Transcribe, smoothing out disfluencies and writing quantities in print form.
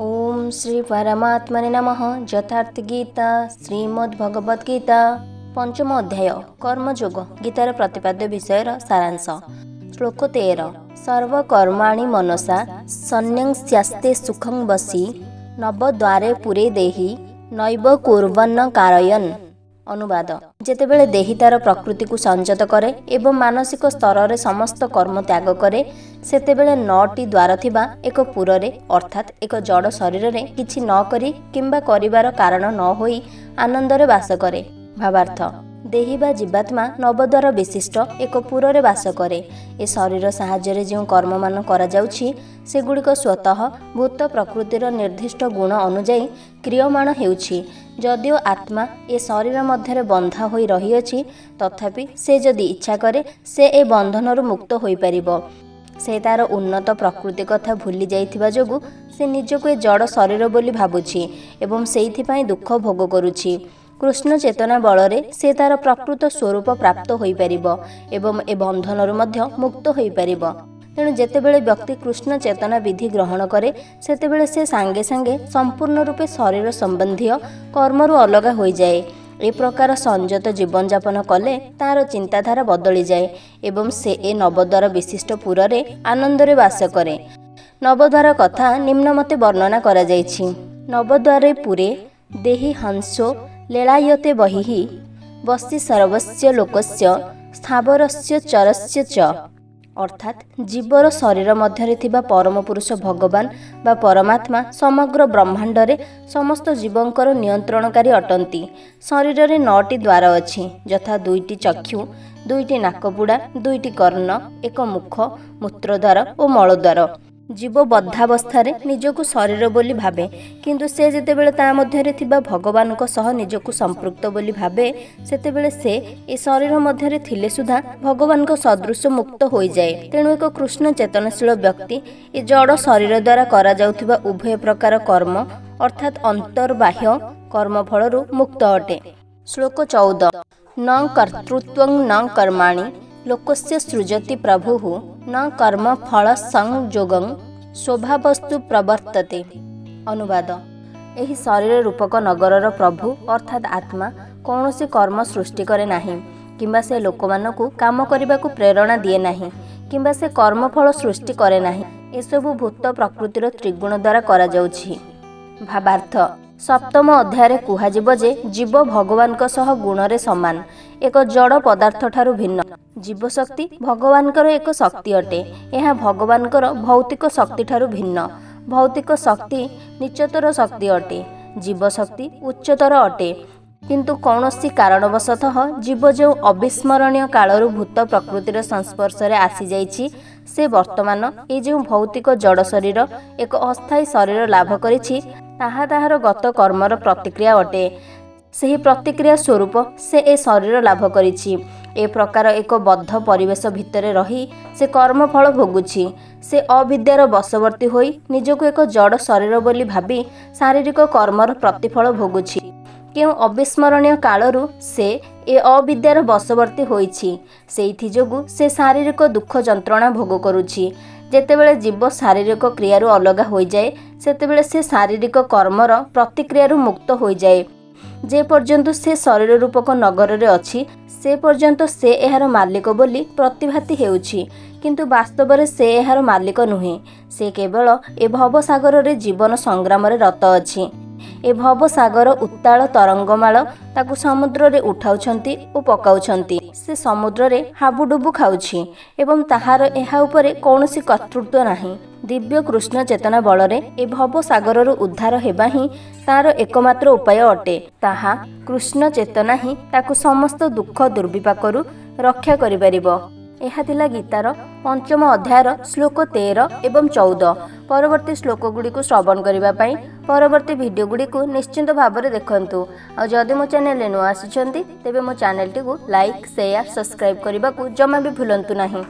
ଓମ୍ ଶ୍ରୀ ପରମାତ୍ମନେ ନମଃ। ଯଥାର୍ଥ ଗୀତା, ଶ୍ରୀମଦ୍ ଭଗବଦ୍ ଗୀତା, ପଞ୍ଚମ ଅଧ୍ୟାୟ, କର୍ମଯୋଗ, ଗୀତାର ପ୍ରତିପାଦ୍ୟ ବିଷୟର ସାରାଂଶ। ଶ୍ଲୋକ 13। ସର୍ବକର୍ମାଣି ମନସା ସନ୍ନ୍ୟସ୍ୟାସ୍ତେ ସୁଖଂ ବଶୀ ନବଦ୍ୱାରେ ପୁରେ ଦେହି ନୈବ କୁର୍ବନ୍ନ କାରୟନ୍। ଅନୁବାଦ: ଯେତେବେଳେ ଦେହୀ ତାର ପ୍ରକୃତିକୁ ସଂଯତ କରେ ଏବଂ ମାନସିକ ସ୍ତରରେ ସମସ୍ତ କର୍ମ ତ୍ୟାଗ କରେ, ସେତେବେଳେ ନଅଟି ଦ୍ୱାର ଥିବା ଏକ ପୁରରେ, ଅର୍ଥାତ୍ ଏକ ଜଡ଼ ଶରୀରରେ କିଛି ନ କରି କିମ୍ବା କରିବାର କାରଣ ନ ହୋଇ ଆନନ୍ଦରେ ବାସ କରେ। ଭାବାର୍ଥ: ଦେହୀ ବା ଜୀବାତ୍ମା ନବଦ୍ୱାର ବିଶିଷ୍ଟ ଏକ ପୁରରେ ବାସ କରେ। ଏ ଶରୀର ସାହାଯ୍ୟରେ ଯେଉଁ କର୍ମମାନ କରାଯାଉଛି, ସେଗୁଡ଼ିକ ସ୍ୱତଃ ଭୂତ ପ୍ରକୃତିର ନିର୍ଦ୍ଦିଷ୍ଟ ଗୁଣ ଅନୁଯାୟୀ କ୍ରିୟମାଣ ହେଉଛି। ଯଦିଓ ଆତ୍ମା ଏ ଶରୀର ମଧ୍ୟରେ ବନ୍ଧା ହୋଇ ରହିଅଛି, ତଥାପି ସେ ଯଦି ଇଚ୍ଛା କରେ, ସେ ଏ ବନ୍ଧନରୁ ମୁକ୍ତ ହୋଇପାରିବ। ସେ ତାର ଉନ୍ନତ ପ୍ରକୃତି କଥା ଭୁଲି ଯାଇଥିବା ଯୋଗୁଁ ସେ ନିଜକୁ ଏ ଜଡ଼ ଶରୀର ବୋଲି ଭାବୁଛି ଏବଂ ସେଇଥିପାଇଁ ଦୁଃଖ ଭୋଗ କରୁଛି। କୃଷ୍ଣ ଚେତନା ବଳରେ ସେ ତାର ପ୍ରକୃତ ସ୍ୱରୂପ ପ୍ରାପ୍ତ ହୋଇପାରିବ ଏବଂ ଏ ବନ୍ଧନରୁ ମଧ୍ୟ ମୁକ୍ତ ହୋଇପାରିବ। ତେଣୁ ଯେତେବେଳେ ବ୍ୟକ୍ତି କୃଷ୍ଣ ଚେତନା ବିଧି ଗ୍ରହଣ କରେ, ସେତେବେଳେ ସେ ସାଙ୍ଗେ ସାଙ୍ଗେ ସମ୍ପୂର୍ଣ୍ଣ ରୂପେ ଶରୀର ସମ୍ବନ୍ଧୀୟ କର୍ମରୁ ଅଲଗା ହୋଇଯାଏ। ଏ ପ୍ରକାର ସଂଯତ ଜୀବନଯାପନ କଲେ ତାର ଚିନ୍ତାଧାରା ବଦଳିଯାଏ ଏବଂ ସେ ଏ ନବଦ୍ୱାର ବିଶିଷ୍ଟ ପୁରରେ ଆନନ୍ଦରେ ବାସ କରେ। ନବଦ୍ୱାର କଥା ନିମ୍ନମତେ ବର୍ଣ୍ଣନା କରାଯାଇଛି। ନବଦ୍ୱାରେ ପୁରେ ଦେହୀ ହଂସୋ ଲୀଳାୟତେ ବହିଃ ବଶୀ ସର୍ବସ୍ୟ ଲୋକସ୍ୟ ସ୍ଥାବରସ୍ୟ ଚରସ୍ୟ ଚ। ଅର୍ଥାତ୍ ଜୀବର ଶରୀର ମଧ୍ୟରେ ଥିବା ପରମପୁରୁଷ ଭଗବାନ ବା ପରମାତ୍ମା ସମଗ୍ର ବ୍ରହ୍ମାଣ୍ଡରେ ସମସ୍ତ ଜୀବଙ୍କର ନିୟନ୍ତ୍ରଣକାରୀ ଅଟନ୍ତି। ଶରୀରରେ ନଅଟି ଦ୍ୱାର ଅଛି, ଯଥା ଦୁଇଟି ଚକ୍ଷୁ, ଦୁଇଟି ନାକପୁଡ଼ା, ଦୁଇଟି କର୍ଣ୍ଣ, ଏକ ମୁଖ, ମୂତ୍ରଦ୍ୱାର ଓ ମଳଦ୍ୱାର। ଜୀବ ବଦ୍ଧାବସ୍ଥାରେ ନିଜକୁ ଶରୀର ବୋଲି ଭାବେ, କିନ୍ତୁ ସେ ଯେତେବେଳେ ତା ମଧ୍ୟରେ ଥିବା ଭଗବାନଙ୍କ ସହ ନିଜକୁ ସମ୍ପୃକ୍ତ ବୋଲି ଭାବେ, ସେତେବେଳେ ସେ ଏ ଶରୀର ମଧ୍ୟରେ ଥିଲେ ସୁଦ୍ଧା ଭଗବାନଙ୍କ ସଦୃଶ ମୁକ୍ତ ହୋଇଯାଏ। ତେଣୁ ଏକ କୃଷ୍ଣ ଚେତନଶୀଳ ବ୍ୟକ୍ତି ଏ ଜଡ଼ ଶରୀର ଦ୍ୱାରା କରାଯାଉଥିବା ଉଭୟ ପ୍ରକାର କର୍ମ, ଅର୍ଥାତ୍ ଅନ୍ତର୍ବାହ୍ୟ କର୍ମଫଳରୁ ମୁକ୍ତ ଅଟେ। ଶ୍ଲୋକ 14। ନ କର୍ତ୍ତୃତ୍ୱଂ ନ କର୍ମାଣି ଲୋକସ୍ୟ ସୃଜତି ପ୍ରଭୁଃ ନ କର୍ମଫଳ ସଂଯୋଗଂ ସ୍ୱଭାବସ୍ତୁ ପ୍ରବର୍ତ୍ତତେ। ଅନୁବାଦ: ଏହି ଶରୀର ରୂପକ ନଗରର ପ୍ରଭୁ, ଅର୍ଥାତ୍ ଆତ୍ମା, କୌଣସି କର୍ମ ସୃଷ୍ଟି କରେ ନାହିଁ କିମ୍ବା ସେ ଲୋକମାନଙ୍କୁ କାମ କରିବାକୁ ପ୍ରେରଣା ଦିଏ ନାହିଁ କିମ୍ବା ସେ କର୍ମଫଳ ସୃଷ୍ଟି କରେ ନାହିଁ। ଏସବୁ ଭୂତ ପ୍ରକୃତିର ତ୍ରିଗୁଣ ଦ୍ୱାରା କରାଯାଉଛି। ଭାବାର୍ଥ: ସପ୍ତମ ଅଧ୍ୟାୟରେ କୁହାଯିବ ଯେ ଜୀବ ଭଗବାନଙ୍କ ସହ ଗୁଣରେ ସମାନ, ଏକ ଜଡ଼ ପଦାର୍ଥଠାରୁ ଭିନ୍ନ। ଜୀବଶକ୍ତି ଭଗବାନଙ୍କର ଏକ ଶକ୍ତି ଅଟେ। ଏହା ଭଗବାନଙ୍କର ଭୌତିକ ଶକ୍ତିଠାରୁ ଭିନ୍ନ। ଭୌତିକ ଶକ୍ତି ନୀଚତର ଶକ୍ତି ଅଟେ, ଜୀବଶକ୍ତି ଉଚ୍ଚତର ଅଟେ। କିନ୍ତୁ କୌଣସି କାରଣବଶତଃ ଜୀବ ଯେଉଁ ଅବିସ୍ମରଣୀୟ କାଳରୁ ଭୂତ ପ୍ରକୃତିର ସଂସ୍ପର୍ଶରେ ଆସିଯାଇଛି, ସେ ବର୍ତ୍ତମାନ ଏ ଯେଉଁ ଭୌତିକ ଜଡ଼ ଶରୀର, ଏକ ଅସ୍ଥାୟୀ ଶରୀର ଲାଭ କରିଛି, ତାହା ତାହାର ଗତ କର୍ମର ପ୍ରତିକ୍ରିୟା ଅଟେ। ସେହି ପ୍ରତିକ୍ରିୟା ସ୍ୱରୂପ ସେ ଏ ଶରୀର ଲାଭ କରିଛି। ଏ ପ୍ରକାର ଏକ ବଦ୍ଧ ପରିବେଶ ଭିତରେ ରହି ସେ କର୍ମଫଳ ଭୋଗୁଛି। ସେ ଅବିଦ୍ୟାର ବଶବର୍ତ୍ତୀ ହୋଇ ନିଜକୁ ଏକ ଜଡ଼ ଶରୀର ବୋଲି ଭାବି ଶାରୀରିକ କର୍ମର ପ୍ରତିଫଳ ଭୋଗୁଛି। କେଉଁ ଅବିସ୍ମରଣୀୟ କାଳରୁ ସେ ଏ ଅବିଦ୍ୟାର ବଶବର୍ତ୍ତୀ ହୋଇଛି, ସେଇଥି ଯୋଗୁଁ ସେ ଶାରୀରିକ ଦୁଃଖ ଯନ୍ତ୍ରଣା ଭୋଗ କରୁଛି। ଯେତେବେଳେ ଜୀବ ଶାରୀରିକ କ୍ରିୟାରୁ ଅଲଗା ହୋଇଯାଏ, ସେତେବେଳେ ସେ ଶାରୀରିକ କର୍ମର ପ୍ରତିକ୍ରିୟାରୁ ମୁକ୍ତ ହୋଇଯାଏ। ଯେ ପର୍ଯ୍ୟନ୍ତ ସେ ଶରୀର ରୂପକ ନଗରରେ ଅଛି, ସେ ପର୍ଯ୍ୟନ୍ତ ସେ ଏହାର ମାଲିକ ବୋଲି ପ୍ରତିଭାତି ହେଉଛି, କିନ୍ତୁ ବାସ୍ତବରେ ସେ ଏହାର ମାଲିକ ନୁହେଁ। ସେ କେବଳ ଏ ଭବସାଗରରେ ଜୀବନ ସଂଗ୍ରାମରେ ରତ ଅଛି। ଏ ଭବସାଗର ଉତ୍ତାଳ ତରଙ୍ଗମାଳ ତାକୁ ସମୁଦ୍ରରେ ଉଠାଉଛନ୍ତି ଓ ପକାଉଛନ୍ତି। ସେ ସମୁଦ୍ରରେ ହାବୁଡୁବୁ ଖାଉଛି ଏବଂ ତାହାର ଏହା ଉପରେ କୌଣସି କର୍ତ୍ତୃତ୍ୱ ନାହିଁ। ଦିବ୍ୟ କୃଷ୍ଣ ଚେତନା ବଳରେ ଏ ଭବସାଗରରୁ ଉଦ୍ଧାର ହେବା ହିଁ ତାର ଏକମାତ୍ର ଉପାୟ ଅଟେ। ତାହା କୃଷ୍ଣ ଚେତନା ହିଁ ତାକୁ ସମସ୍ତ ଦୁଃଖ ଦୁର୍ବିପାକରୁ ରକ୍ଷା କରିପାରିବ। ଏହା ଥିଲା ଗୀତାର ପଞ୍ଚମ ଅଧ୍ୟାୟର ଶ୍ଲୋକ 13 ଏବଂ 14। ପରବର୍ତ୍ତୀ ଶ୍ଲୋକଗୁଡ଼ିକୁ ଶ୍ରବଣ କରିବା ପାଇଁ ପରବର୍ତ୍ତୀ ଭିଡ଼ିଓଗୁଡ଼ିକୁ ନିଶ୍ଚିନ୍ତ ଭାବରେ ଦେଖନ୍ତୁ। ଆଉ ଯଦି ମୋ ଚ୍ୟାନେଲରେ ନୂଆ ଆସିଛନ୍ତି, ତେବେ ମୋ ଚ୍ୟାନେଲଟିକୁ ଲାଇକ୍, ସେୟାର, ସବସ୍କ୍ରାଇବ୍ କରିବାକୁ ଜମା ବି ଭୁଲନ୍ତୁ ନାହିଁ।